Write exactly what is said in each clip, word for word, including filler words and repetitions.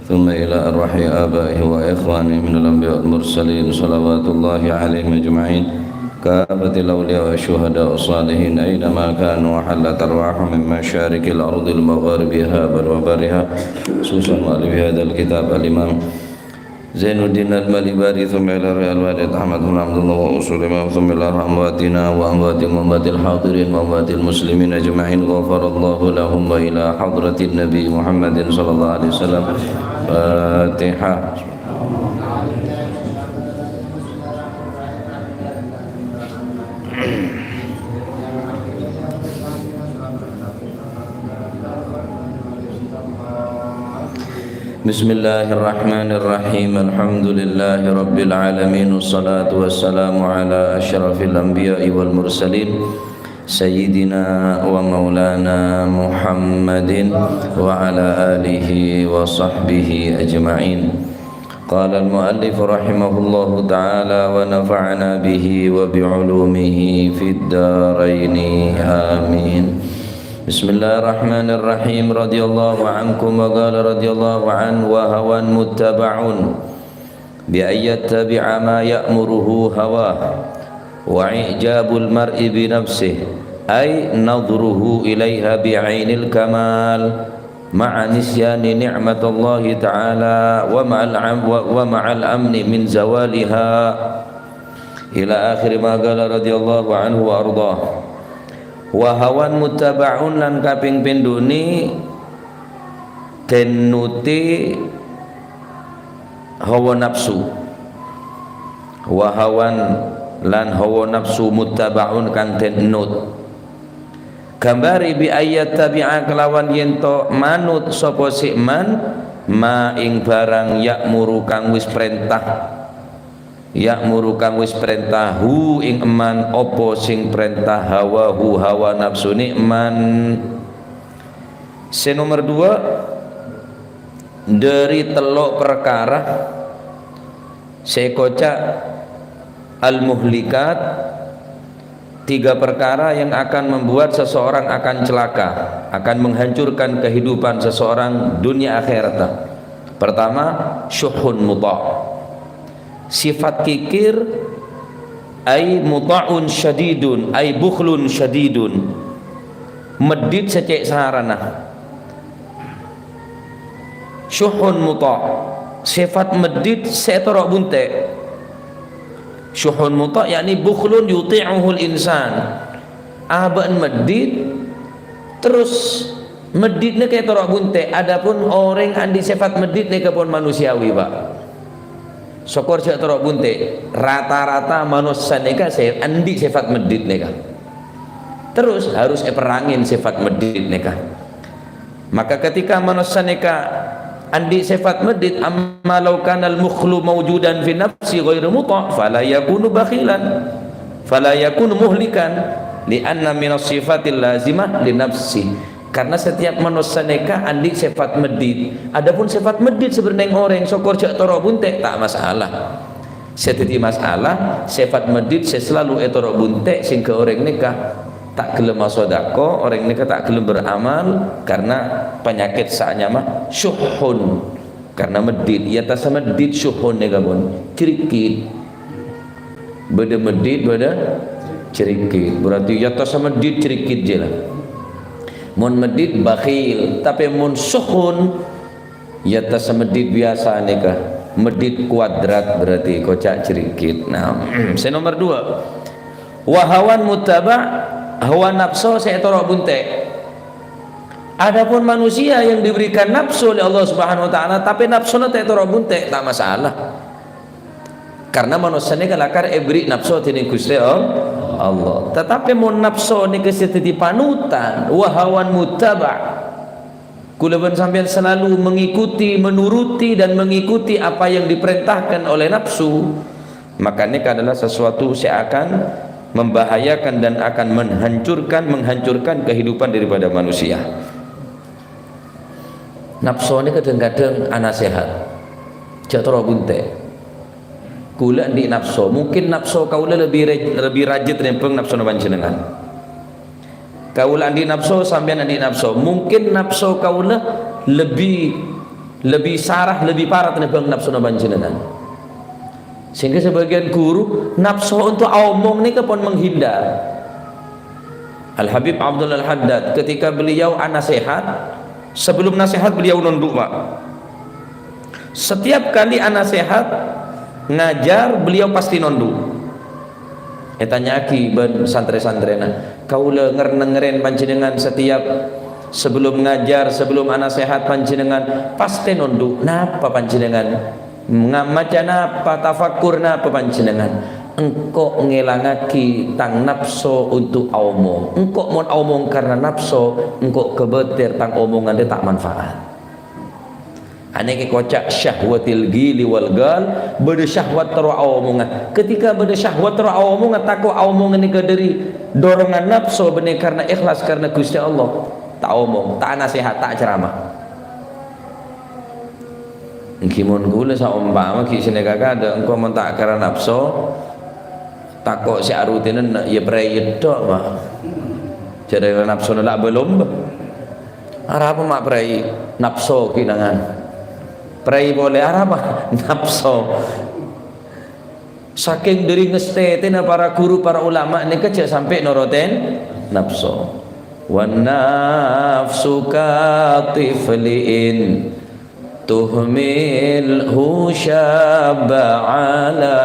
ثم إلى أرواح آبائه وإخوانه من الأنبياء والمرسلين، صلوات الله عليهم أجمعين، كافة الأولياء والشهداء والصالحين، أينما كانوا وحلت أرواحهم من مشارق الأرض لمغاربها وبرها، خصوصا مؤلف هذا الكتاب الإمام زين الدين المليباري، ثم إلى روح الوالد أحمد بن عبد الله وأصول الإمام، ثم إلى أمواتنا وأمواتكم وأموات الحاضرين وأموات المسلمين أجمعين، غفر الله لهم، وإلى حضرة النبي محمد صلى الله عليه وسلم. الفاتحة. بسم الله الرحمن الرحيم. الحمد لله رب العالمين، والصلاة والسلام على أشرف الأنبياء والمرسلين، سيدنا ومولانا محمد وعلى آله وصحبه أجمعين. قال المؤلف رحمه الله تعالى ونفعنا به وبعلومه في الدارين، آمين. بسم الله الرحمن الرحيم. رضي الله عنكم، وقال رضي الله عنه: وهوى متبع، بأن يتبع ما يأمره هواه، وإعجاب المرء بنفسه، أي نظره إليها بعين الكمال، مع نسيان نعمة الله تعالى ومع العم-، و-، ومع الأمن من زوالها، إلى آخر ما قال رضي الله عنه وأرضاه. وهوى متبع, lan kaping pindhuni den nuti hawa napsu. Wa hawan, lan hawa napsu, muttaba'un, kang den ennut. Gambari bi ayyattabi'a, kelawan yen to manut sapa si man, ma ing barang ya'muru kang wis prentah. Ya'muru kang wis prentah, hu ing man, apa sing prentah, hawahu, hawa napsune man. Se nomor dua, dari tello' perkara se koca' al-muhlikat, tiga perkara yang akan membuat seseorang akan celaka, akan menghancurkan kehidupan seseorang dunia akhirat. Pertama, syuhun muta'. Sifat kikir, ay muta'un syadidun, ay bukhlun syadidun. Meddhit sè cè' sarana. Syuhun muta', sifat meddhit sè toro' bunte'. Syuhun muta', yakni bukhlun yuti'uhul insan. Abâ'na meddhit, terros meddhit nèka toro' bunte'. Adapun orèng andi' sifat meddhit nèka pon manusiawi, Pak. Sokor jhâ' toro' bunte'. Rata-rata manossa nèka sè andi' sifat meddhit nèka. Terros harus èperrangè sifat meddhit nèka. Maka ketika manossa nèka andi' sifat meddhit, amma law kanal bukhlu maujudan fi nafsi ghairu muta', fala yakunu bakhilan, fala yakunu muhlikan, li anna minas sifatil lazimah li nafsi. Karena setiap manossa nèka andi' sifat meddhit. Adapun sifat meddhit sè bâdâ neng orèng, sokor jhâ' toro' bunte', ta' masalah. Sè dhâddhi masalah, sifat meddhit sè selalu ètoro' bunte' sehingga orèng nèka ta' ghellem asodako, orèng nèka ta' ghellem beramal karena penyakit sè anyama syuhun. Karena meddhit, yâ ta' sameddhit syuhun nèka pon, cerikit. Bâdâ meddhit, bâdâ cerikit. Berarti yâ ta' sameddhit cerikit jâ la. Mon meddhit bakhil, tapè mon syuhun, yâ ta' sameddhit biyasa nèka, meddhit kuadrat berarti koca' cerikit. Nah, sè nomor dua. Wa hawan muttaba', hawa napso sè ètoro' bunte'. Adapun manusia yang diberikan nafsu oleh Allah Subhanahu wa Ta'ala, tapè nafsona ta' ètoro' bunte', ta' masalah. Karena manossa nèka lakar èberri' nafsu dèning Ghustè All-, Allah. Tatapè mon nafsu nèka sè dhâddhi panutan, wa hawan muttaba', kaulâ bân sampèyan selalu mengikuti, menuruti, dan mengikuti apa yang diperintahkan oleh nafsu, maka nèka adalah sesuatu yang akan membahayakan dan akan menghancurkan, menghancurkan kehidupan daripada manusia. Nafsu nèka kadhâng-kadhâng anasehat. Jhâ' toro' bunte'. Kaulâ andi' nafsu. Mungkin nafsu kaulâ lebbi ra-, lebbi rajâ tènèmbhâng nafsuna panjhennengngan. Kaulâ andi' nafsu, sampèyan andi' nafsu. Mungkin nafsu kaulâ lebbi Lebbi sara, lebbi parah tènèmbhâng napsona panjhennengngan. Sehingga sebagian guru napso untuk aomong nèka pon menghindar. Al-Habib Abdul Al-Haddad, ketika beliau anasehat, sebelum nasehat beliau nondhu', Pak. Setiap kali anasehat, ngajar, beliau pasti nondhu'. Ètanya'aghi bân santrè-santrèna, "Kaulâ ngèr-nengngèrèn panjhennengngan setiap sebelum ngajar, sebelum anasehat panjhennengngan pastè nondhu'. Napa panjhennengngan? Nga-, maca napa? Tafakkur napa panjhennengngan?" "Engko' ngèlangaghi tang napso untuk aomong. Engko' mon aomong karna napso, engko' ghâbâtèr tang omongan rè ta' manfaat." Anèka èkoca' syahwatil ghili wal ghal, bâdâ syahwat terro aomongan. Ketika bâdâ syahwat terro aomongan, tako' aomongan nèka dâri dorongan napso bânnè karna ikhlas karna Ghustè Allah, ta' omong, ta' nasehat, ta' ceramah. Èngghi mon kaulâ saompama ghi' sanèka kadhâng, engko' mon ta' karna napso, tako' sè arutinen, iyâ prèi tok, Pak. Jârèya napsona la' bâlâmba. Arapa ma' prèi? Napso ghi' nangan. Prèi polè arapa? Napso. Sakèng dâri ngastètèna para guru, para ulama nèka jhâ' sampè' norotèn napso. "Wan nafsu ka tiflin tuhmilhu syabba ala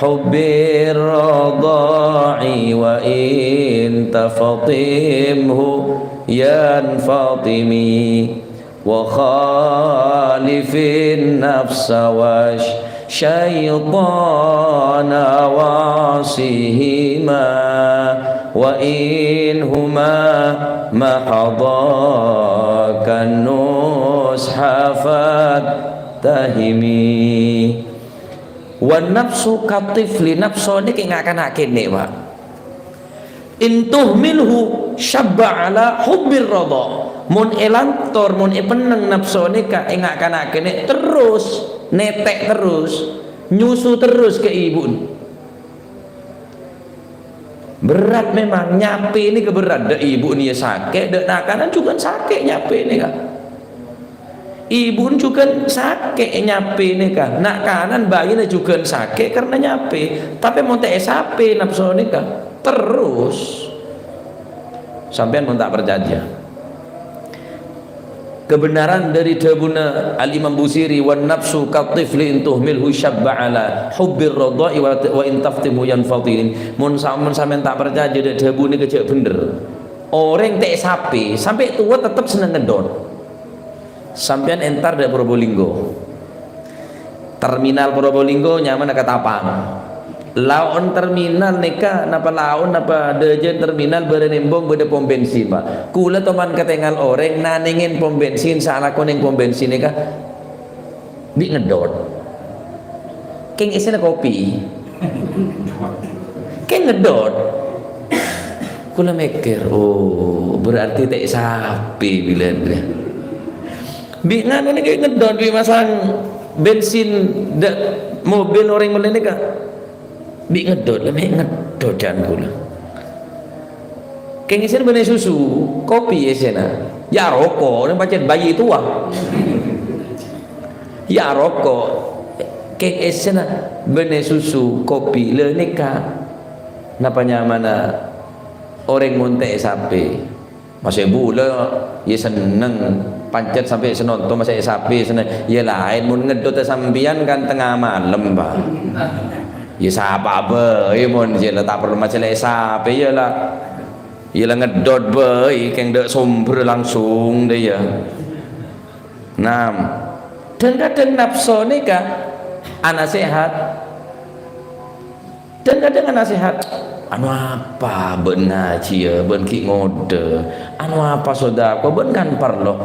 hubbir radha'i wa in tafatimhu yanfatimi." "Wa khalifin nafsa wasy syaitana wa'sihima, wa in huma mahadhakan nusha fattahimi." Wan nafsu katifli, napso nèka nga' kana' kènè', Pak. "In tuhmilhu syabba ala hubbir radha." Mon èlantor, mon èpennèng napso nèka ènga' kana' kènè' terros, nètè' terros, nyusu terros ka ibu'na. Berat memang, nyapè nèka berat. Dâ' ibu'na iyâ sakè', dâ' nakanan jhughân sakè' nyapè nèka. Ibu'na jhughân sakè' nyapè nèka. Nakanan bâjâna jhughân sakè' karna nyapè. Tapè mon ta' èsapè napso nèka terros, sampèyan mon ta' parcajâ. Kebenaran dâri dhâbuna Al-Imam Busiri, "Wan nafsu katifli in tuhmilhu syabba ala hubbir radha'i wa, wa in taftimhu yanfatim." Mon sa-, mon sampèyan ta' parcajâ dâ' dhâbuna kèjhâ' bhender. Orèng ta' èsapè, sampè' towa tettep senneng ngeddhot. Sampèyan entar dâ' Probolinggo. Terminal Probolinggo nyamana Ketapang. Lao'na terminal nèka, napa lao'na napa dâjâna terminal bârâ' nèmbong bâdâ pom bensin, Pak. Kaulâ toman katèngal orèng nanèngè pom bensin, salako neng pom bensin nèka, bi' ngeddhot. Kèng èssèna kopi. Kèng ngeddhot. Kaulâ mèkkèr, "Oh, berarti ta' èsapè bilân rèya." Bi' nganu nèka ngeddhot, bi' masang bensin dâ' mobil orèng mellè nèka. Bi' ngeddhot, la mè' ngeddhot jhân kaulâ. Kèng èssèna bânnè susu, kopi èssèna. Yâ roko', nèng pajhât bayi towa. Yâ roko'. Kèng èssèna bânnè susu, kopi, la nèka. Napa nyamana orèng mon ta' èsapè? Masè bulâ, yâ senneng. Pancèt sampè' sanonto masè èsapè senneng. Yâ laèn mon ngeddhot sampèyan kan tengnga malem, Pak. Yâ sapa bhâi mon yâ la ta' parlo masè la èsapè yâ la. Yâ la ngeddhot bhâi kèng dâ' sombher langsung dâ' yâ. Nam. Dhâng-kadhâng napso nèka ana sèhat. Dhâng-kadhâng ana sèhat, "Anu apa bâ'na jiyâ, bâ'na ghi' ngodâ? Anu apa sodako, bâ'na kan parlo?"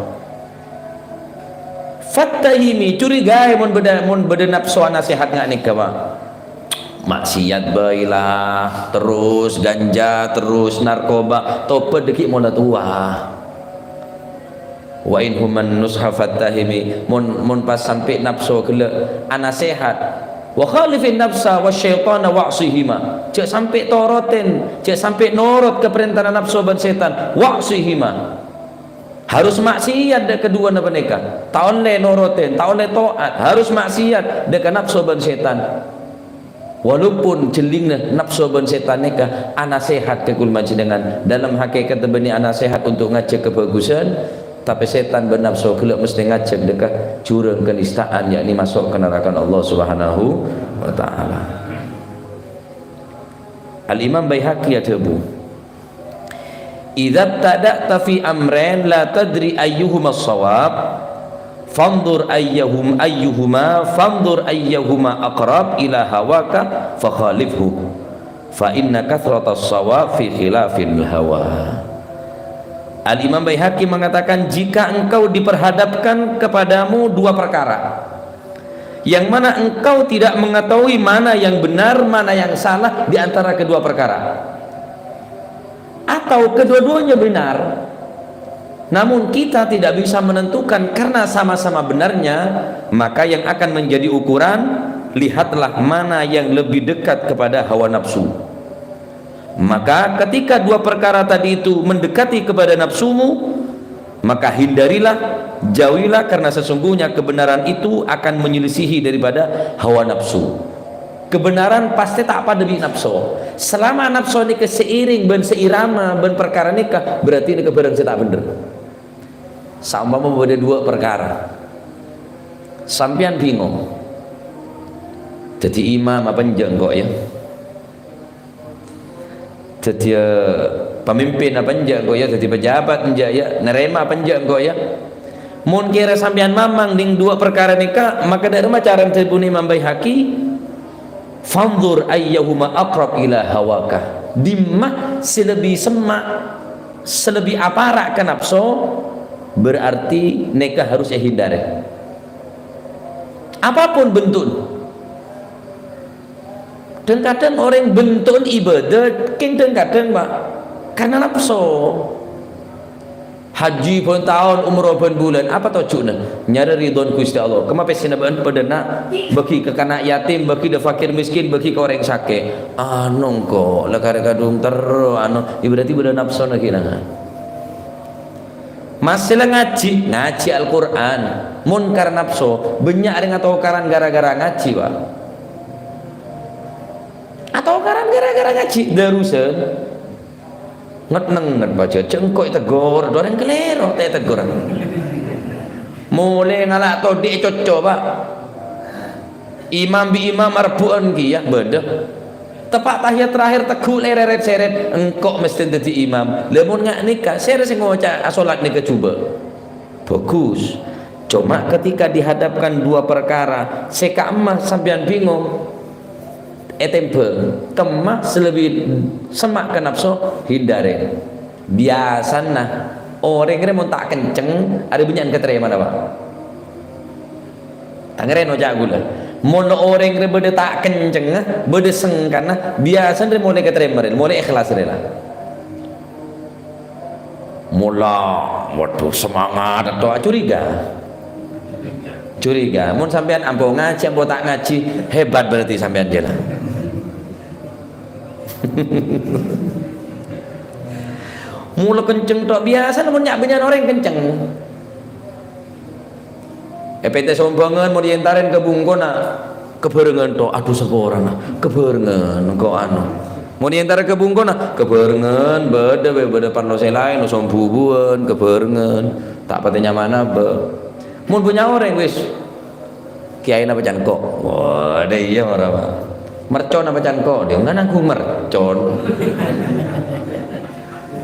Fattahimi, curigaè mon bâdâ, mon bâdâ napso ana sèhat nga' nèka, Pak. Maksiat bhâi la, terros ganja, terros narkoba, tobhât dâgghi' mola towa. Wa in human nusha fattahimi, mon, mon pas sampè' napso ghellâ' ana sèhat. Wa khalifin nafsa wasyaitana wa'sihima. Jhâ' sampè' torotèn, jhâ' sampè' norot ka parèntana napso bân sètan. Wa'sihima. Harus maksiat dâ' kaduwâna panèka. Ta' ollè norotin, ta' ollè to'at. Harus maksiat dâ' ka napso bân sètan. Walaupun jhellingna napso bân sètan nèka anasèhat ka kaulâ panjhennengngan. Dâlem hakèkatta bânnè anasèhat untuk ngajhâk kabhâghusân, tapè sètan bân napso ghellâ' mestè ngajhâk dâ' ka jurang kanista'an, yakni maso' ka narakana Allah Subhanahu wa Ta'ala. Al-Imam Baihaqi adhâbu, "Idza ibtada'ta fi amrain la tadri ayyuhuma shawab, fanzur ayyuhum-, ayyuhuma, fanzur ayyuhuma aqrab ila hawaka fakhalifhu, fa inna kathratas shawab fi khilafil hawa." Al-Imam Baihaqi mengatakan, jika engkau diperhadapkan kepadamu dua perkara, yang mana engkau tidak mengetahui mana yang benar, mana yang salah di antara kedua perkara. Atau kedua-duanya benar, namun kita tidak bisa menentukan karena sama-sama benarnya, maka yang akan menjadi ukuran, lihatlah mana yang lebih dekat kepada hawa nafsu. Maka ketika dua perkara tadi itu mendekati kepada nafsumu, maka hindarilah, jauhilah, karena sesungguhnya kebenaran itu akan menyelisihi daripada hawa nafsu. Kebenaran pasti ta' padâ bi' napso. Selama napso nèka seiring bân seirama bân perkara nèka, berarti nèka bhârâng sè ta' bhendher. Saompama bâdâ dua perkara, sampèyan bingung. Dhâddhi imam apa enjâ' engko', ya? Dhâddhiyâ pamimpin apa enjâ' engko', ya? Dhâddhi pejabat enjâ', ya? Narèma apa enjâ' engko', ya? Mon kèra sampèyan mamang neng dua perkara nèka, maka dâ' remma carana dhâbuna Imam Baihaqi, "Fanzur ayyuhuma aqrab ila hawaka." Dimma sè lebbi semma', sè lebbi apara' ka napso, berarti nèka harus èhindari. Apapun bentuknya. Dhâng-kadhâng orèng bentu'en ibadah, kèng dhâng-kadhâng, Pak, karena napso. Haji bân taon, umroh bân bulân, apa tojjhuna? Nyarè ridhona Ghustè Allah. Kemma pèssèna bâ'ân padâ na', bâgi ka kana' yatim, bâgi dâ' fakir miskin, bâgi ka orèng sakè'. Anu engko', la karè kadhung terro, anu, ya berarti bâdâ napsona ghi' nang. Masalah ngajhi, ngajhi Al-Qur'an. Mon karè napso, bânnya' orèng atokaran gara-gara ngajhi, Pak. Atokaran gara-gara ngajhi, darusan. Nget-nengnget pajhât, jhâ' engko' èteggor, orèng kalèro ta' èteggor. Molè ngala' todi' ècocco, Pak. Imam bi' imam arebbhu'ân kèya, bâdâ. Teppa' tahiyat terakhir tegghu' lè rèrèt-sèrèt, engko' mestè dhâddhi imam. Lha mon nga' nèka, sèra sè ngoca' asolat nèka jhubâ'. Bagus. Coma ketika dihadapkan dua perkara, sè ka'emma sampèyan bingung, ètèmbhâng, kemma sè lebbi semma' ka napso, hindari. Biyasana orèng rè mon ta' kenceng, arè bânnya'an katarèmana, Pak. Tangarèn oca' ghulâ. Mon orèng rè bâdâ ta' kencengnga, bâdâ sengkana, biyasana rè molè katarèma rè, molè ikhlas rè la. Mola, waduh, semangat atau curiga. Curiga. Mon sampèyan ampo ngajhi, ampo ta' ngajhi, hebat berarti sampèyan jâ la. Mula kenceng tok, biyasana mon nya'-bânnya'an orèng kenceng. Èpèntè sombhângan, mon èentarè ka bungkona, kabhârengan tok, adhu saporana, kabhârengan, engko' anu. Mon èentarè ka bungkona, kabhârengan, bâdâ bhâi, bâdâ parlo sè laèn, sombu-buwân, kabhârengan. Ta' patè nyamana, bâ. Mon bânnya' orèng, wis. Kèyaè napa can ko'? Wah, dâ' iyâ mara, Pak. Mercon napa can ko'? Dâ' nangghung mercon.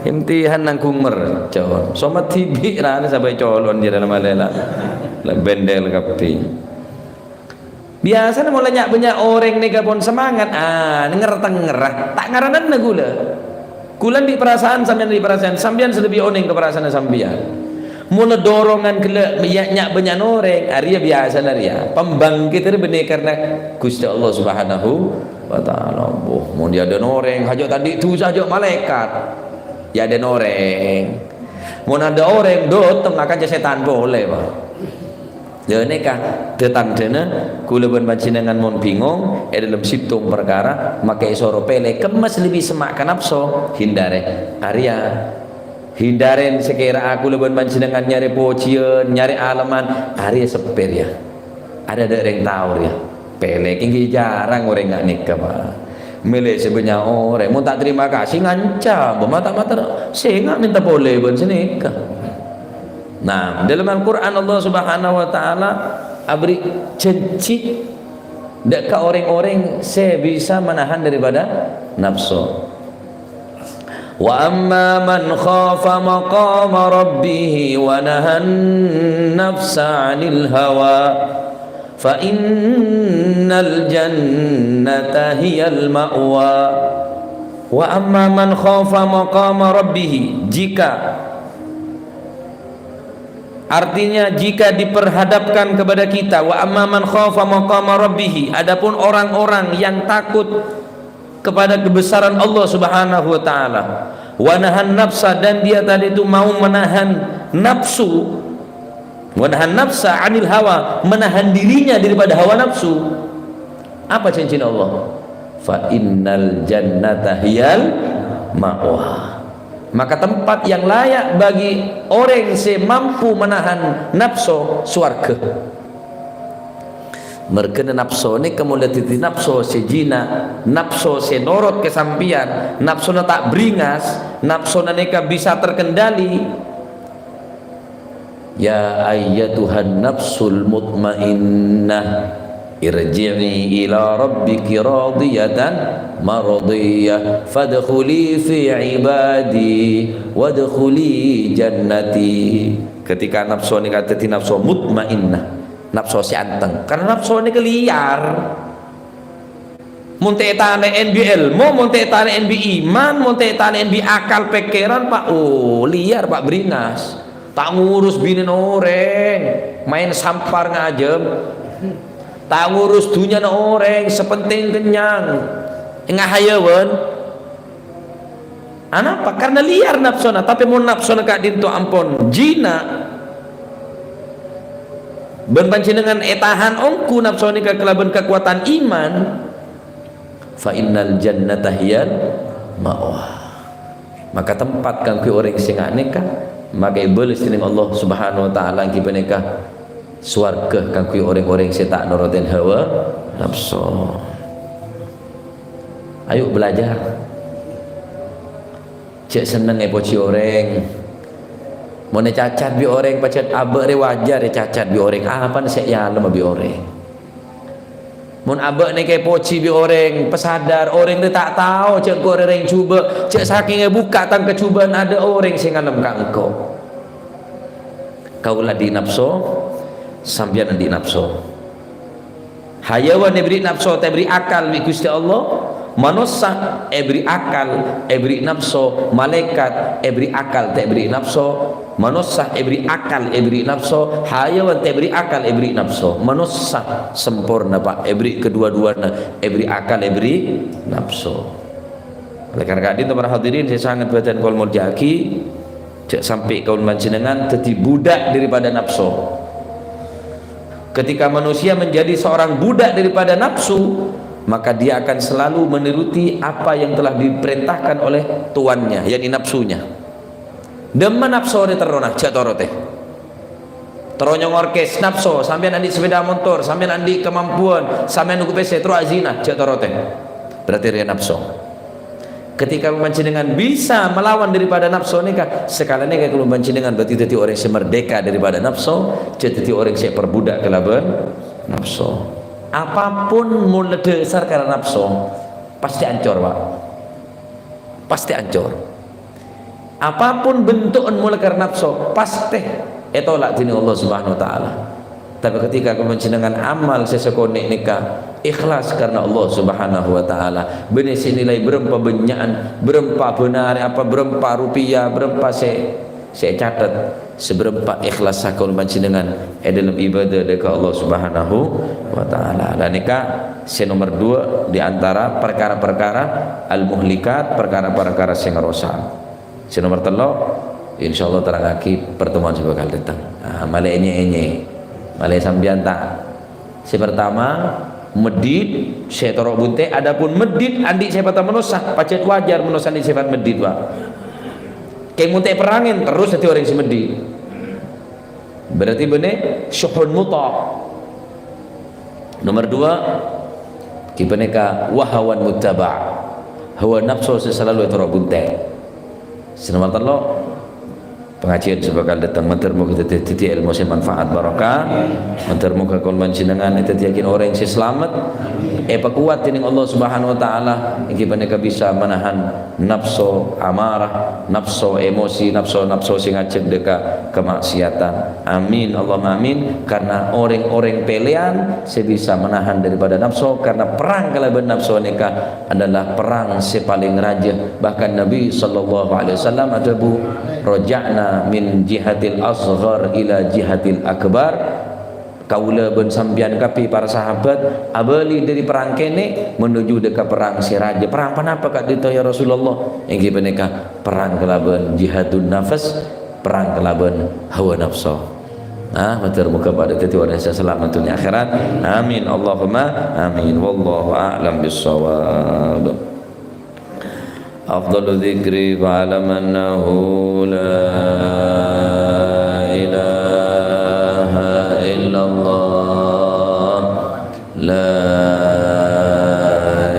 Imtihan nangghung mercon. Somat dhibi' rana sampè' colon jârèya la malè la. La bendel kabbhi. Biyasana molaè nya'-bânnya' orèng nèka pon semangat, ah, nger-tenger, ta' ngaranana ghulâ. Ghulâ andi' parasaan, sampèyan andi' parasaan, sampèyan sè lebbi onèng ka parasaanna sampèyan. Molaè dorongan ghellâ' nya'-, nya'-bânnya'an orèng, arèya biyasana rèya. Pembangkit rèya bânnè karna Ghustè Allah Subhanahu wa Ta'ala. Boh, mon è adâ'na orèng, hajâ' ta' andi' dhusa, hajâ' malaèkat. È adâ'na orèng. Mon adâ' orèng, dâteng akanca sètan polè, Pak. Lha nèka, dâ-tandhâna ghulâ bân panjhennengngan mon bingong è dâlem sèttong parkara, maka èsoro pèlè kemma sè lebbi semma' ka napso, hindari. Arèya Hindaren sakèra kaulâ bân panjhennengngan nyarè pojhiyân, nyarè alemman, arèya seppè rèya. Arèya tadâ' rèng tao rèya. Pèlè kènggi jhârâng orèng nga' nèka, Pa'. Mèlè sè bânnya' orèng, mon ta' tarèma kasè ngancam, bâ mata-mata, sènga' mènta polè bân sè nèka. Nah, dâlem Al-Qur'an Allah Subhanahu wa Ta'ala aberri' janji dâ' ka orèng-orèng sè bisa manahan daripada napso. "Wa amma man khafa maqama rabbih wa nahan nafsa 'anil hawa, fa innal jannata hiyal ma'wa." Wa amma man khafa maqama rabbih, jika, artinya jika diperhadapkan kepada kita, "Wa amma man khafa maqama rabbih," adapun orang-orang yang takut kepada kebesaran Allah Subhanahu wa Ta'ala. "Wa nahan nafsa," dan dia tadi itu mau menahan nafsu. "Wa nahan nafsa 'anil hawa," menahan dirinya daripada hawa nafsu. Apa janjina Allah? "Fa innal jannata hiyal ma'wa." Maka tempat yang layak bagi orèng sè mampu menahan napso, sowarghâ. Merghâna napso nèka mon la dhâddhi napso sè jina, napso sè norot ka sampèyan, napsona ta' bringas, napsona nèka bisa terkendali. "Ya ayyatuhan nafsul mutmainnah, irji'i ila rabbiki radiyatan mardiyah, fadkhuli fi ibadi, wadkhuli jannati." Ketika napso nèka dhâddhi napso mutmainnah, napso sè anteng. Karena napso nèka liar. Mon ta' ètanè'è bi' èlmo, mon ta' ètanè'è bi' iman, mon ta' ètanè'è bi' akal pèkkèran, Pa', oh, liar, Pa', bringas. Ta' ngurus binèna orèng, maèn sampar ngajhâm. Ta' ngurus dhunnyana orèng, sè pentèng kennyang. Ènga' hayâwan. Anapa? Karena liar napsona. Tapè mon napsona ka'dinto ampon jina, bân panjhennengngan ètahan ongghu napsona nèka kalabân kakowadhân iman, "Fa innal jannata hiyal ma'wa." Maka tempat kaangghuy orèng sè nga' nèka, maka èbâles dèning Allah Subhanahu wa Ta'ala ènggi panèka sowarghâ kaangghuy orèng-orèng sè ta' norotè hawa napso. Ayo belajar. Jhâ' senneng èpojhi orèng. Mon ècacat bi' orèng, pajhât abâ' rè wajar ècacat bi' orèng. Apana sè èalem bi' orèng? Mon abâ' nèka èpojhi bi' orèng, pasadar orèng rè ta' tao jhâ' engko' rè rèng jhubâ', jhâ' sakèng èbukka' tang kajhubâ'ân adâ' orèng sè ngalem ka engko'. Kaulâ andi' napso, sampèyan andi' napso. Hayâwan èberri' napso, ta' èberri' akal bi' Ghustè Allah. Manossa èberri' akal, èberri' napso. Malaèkat èberri' akal, ta' èberri' napso. Manossa èberri' akal, èberri' napso. Hayâwan ta' èberri' akal, èberri' napso. Manossa samporna, Pa', èberri' kadhuwâ-dhuwâna, èberri' akal, èberri' napso. Oleh karena ka'dinto, para hadirin sè sanget bhâdhân kaulâ molja'aghi, jhâ' sampè' kaulâ panjhennengngan dhâddhi budak daripada napso. Ketika manusia menjadi seorang budak daripada nafsu, maka dia akan selalu menuruti apa yang telah diperintahkan oleh tuannya, yakni nafsunya. Dâmma napso rè terrona, jhâ' torotè. Terro nyongor cash napso, sampèyan andi' sepeda motor, sampèyan andi' kemampuan, sampèyan ongghu pèssè, terro azina, jhâ' torotè. Berarti rèya napso. Ketika panjhennengngan bisa melawan daripada napso nèka, sakalè nèka kaulâ panjhennengngan berarti dhâddhi orèng sè merdeka daripada napso, jhâ' dhâddhi orèng sè èperbudak kalabân napso. Apapun mon la dhâsar karena napso, pastè ancor, Pa'. Pastè ancor. Apapun bentu'en mola karena napso, pastè ètolak dèning Allah Subhanahu wa Ta'ala. Tapè ketika kaulâ panjhennengngan amal sè sakonè' nèka ikhlas karena Allah Subhanahu wa Ta'ala, bânnè sè nilai bârâmpa bânnya'an, bârâmpa bânarè, apa, bârâmpa rupiah, bârâmpa sè, sè ècatet, sabârâmpa ikhlassa kaulâ panjhennengngan è dâlem ibadah dâ' ka Allah Subhanahu wa Ta'ala. Lah nèka sè nomer dua di antara parkara-parkara al-muhlikat, parkara-parkara sè ngarosak. Sè nomer tello', insyaallah terrangngaghi pertemuan sè bhâkal dâteng. Ah, malè ènyè-ènyè. Malè sampèyan ta'. Sè pertama, meddhit, sè toro' bunte', adapun meddhit andi' sèfatta manossa, pajhât wajar manossa andi' sèfat meddhit, Pa'. Kèng mon ta' èperrangè, terros dhâddhi orèng sè mendhi. Berarti bânnè syuhun muta'. Nomor dua, ghi panèka wa hawan muttaba'. Hawa napso sè salalu ètoro' bunten. Sè nomor tello', pangajiân sè bhâkal dâteng, mandhâr moghâ dhâddhi, dhâddhi èlmo sè manfaat barokah, mandhâr moghâ kaulâ panjhennengngan èdhâddhiyâghi orèng sè salamet, èpakowat dening Allah Subhanahu wa Ta'ala, èngghi panèka bisa manahan napso amarah, napso emosi, napso-napso sè ngajhâk dâ' ka kamaksiatan. Amin, Allahumma amin. Karena orèng-orèng pèlèyan sè bisa manahan daripada napso, karena perang kalabân napso nèka adalah perang sè palèng rajâ. Bahkan Nabi sallallahu alaihi wasallam adhâbu, "Raja'na min jihatil asghar ila jihatil akbar." Kaulâ bân sampèyan kabbhi para sahabat abâli dâri perang kènè' menuju dâ' ka perang sè rajâ. "Perang ponapa ka'dinto, ya Rasulullah?" Èngghi panèka perang kalabân jihadun nafas, perang kalabân hawa napso. Nah, mandhâr moghâ padâ dhâddhi orèng sè salamet dhunnya akhèrat. Amin. Allahumma amin. Wallahu a'lam bissawab. Afdalu dzikri fa'lam annahu la ilaha illallah. La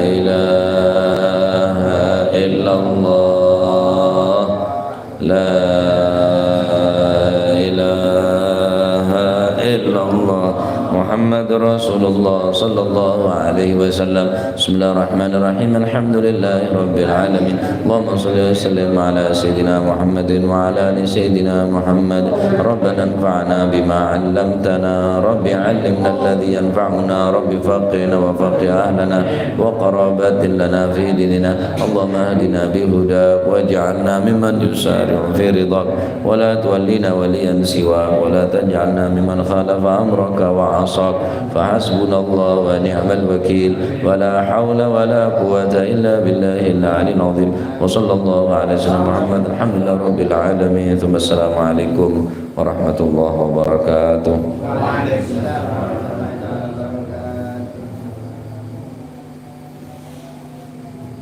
ilaha illallah. La ilaha illallah. Muhammadur Rasulullah sallallahu alaihi wasallam. Bismillahirrahmanirrahim. Alhamdulillahi rabbil alamin. Allahumma shalli wa sallim ala sayyidina Muhammadin wa ala ali sayyidina Muhammad. Rabbana anfa'na bima 'allamtana. Rabbi 'allimna alladhi yanfa'una. Rabbi faqqihna wa faqqih ahlana wa qarabatin lana fi dinina. Allahumma ahdina bi hudak waj'alna mimman yusari'u fi ridak. ولا تولنا وليا سواك، ولا تجعلنا ممن خالف أمرك وعصاك، فحسبنا الله ونعم الوكيل، ولا حول ولا قوة إلا بالله العلي العظيم. وصلى الله على سيدنا محمد. الحمد لله رب العالمين. ثم السلام عليكم ورحمة الله وبركاته.